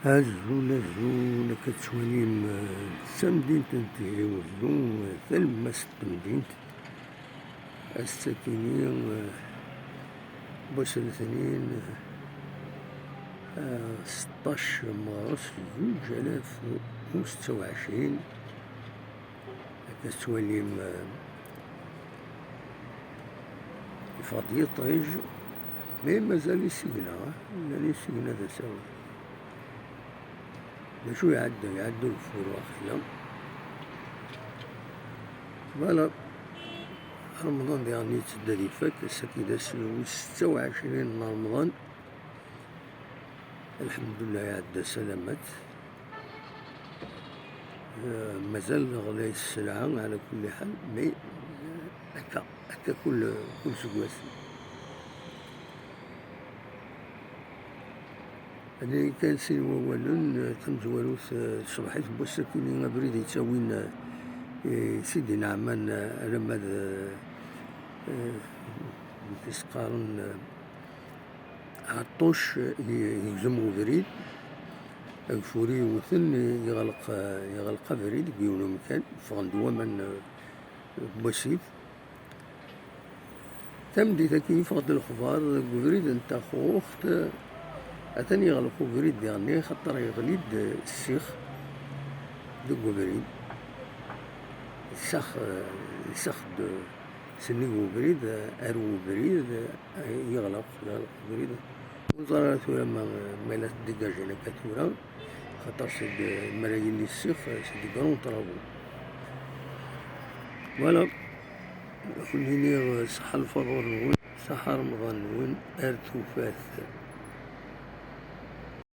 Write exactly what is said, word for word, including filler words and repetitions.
Azul, azul, akka tettwalim, eh, d tamdint n Tizi Wezzu, eh, talemmast n temdint. Ass-akini, eh, n wass n letnin, eh, seṭṭac meɣres zuǧ alaf u setta u ɛecrin. Akka tettwalim, eh, yeffeɣ-d yiṭij, mais mazal isigna, eh, llan isigna d asawen. D acu iɛedda? Iɛedda ugeffur waqila. Voilà. Remḍan diɣen yettedda ad ifak, ass-agi d ass wis setta u ɛecrin n Remḍan. Lḥemdullah, iɛedda salamat. Eh, mazal ɣlayet sselɛa, ɛla kulli ḥal, mais, eh, akka, akka kul, kul seggas. Anayi kan sin wawalen, eh, tamezwarut, eh, tṣebḥit n wass-akini abrid yettawin, eh, i Sidi Neɛman, eh, alamma d, eh, eh, i s-qqaren, eh, Ɛeṭṭuc, eh, yegzem ubrid, ageffur iwten, yeɣleq, eh, yeɣleq abrid deg yiwen umkan, ffɣen-d waman, eh, n wasif. Tameddit-agi yeffeɣ-d lexbar deg ubrid n Taxuxt, atan yeɣleq ubrid diɣenni, xaṭer yeɣli-d ssix deg ubrid. Ssix, ssix-d sennig ubrid, ar ubrid, yeɣleq, yeɣleq ubrid. Ur neẓri ara tura ma, ma la teddigajen akka tura. Xaṭer c'est de, mi ara yili ssix, c'est de grands travaux. Voilà. Ad wen-iniɣ, eh, ṣaḥa lfaḍur-nwen, ṣaḥa remḍan-nwen, ar tufat.